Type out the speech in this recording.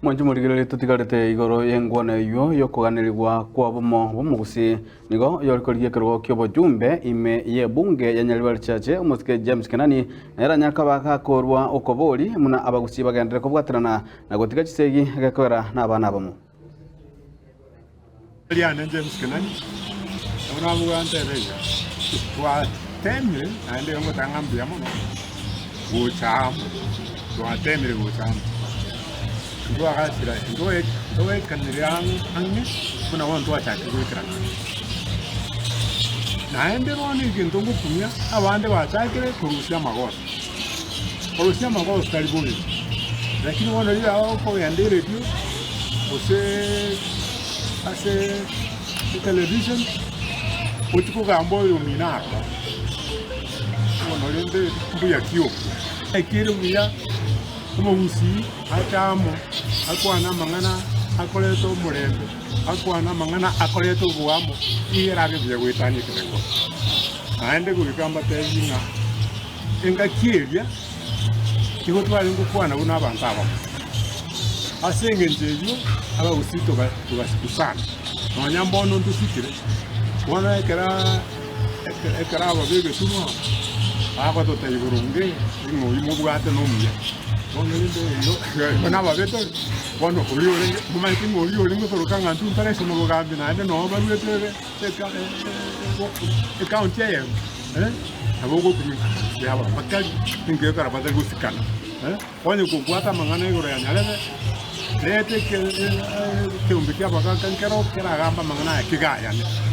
Mwanche morigererie totigarete igoro y'engwana eyio y'okoganerigwa kw'obomo bw'omogusii. Nigo oyore korigia ekerogo ki'obochumbe ime y'ebunge ya Nyaribari Chache, omosike James Kenani, nere anyare koba gakorua okobori buna abagusii bagenderere kobwaterana na gotiga chisegi gekoera nabana abamo. Riane James Kenani, nabo nabuga ntebe iga, twatemire naende igo ngoteba ng'a mbuya mono gocha amo, twatemire gocha amo. Ntwagasira ntoekanire ang'e buna bono twachakire goekerana ang'e. Naende bono egento ngokumia, abande bachakire korusia amagoso. Korusia amagoso tari bobe, lakini bono riria okogenda eredio gose ase etelevision ochie kogamba oyomino aroro, bono rende mbuya ki okwo? Ekere buya omogusii ache amo akwane amang'ana akoreta omorembe, akwane amang'ana akoreta oboamo, iga erabe buya goetania ekerengo. Naende goika mbatebi ng'a Engaki eria nigo twarenge gokwana buna abanto abamo. Ase engencho eyio abagusii togasikwa sana, nonya mbono ntosikire. Bono ekero ekero aba b'egetunwa bagototebia boronge ng'a oyio mobwate nomuya, bono rende erio igo nababe tore. Bono oria orenge momanyete ng'a oria orenge koroka ng'a intwe ntaraisoma bogambi naende noo baruete ekaunti eyemo. Nabo ogokumia yaba batari ninki ekero batari gosikana. Onye kobwate amang'ana igoro ya nyarebe, reta ekeombe ki'abagaaka nkero keragamba amang'ana aya kegayane.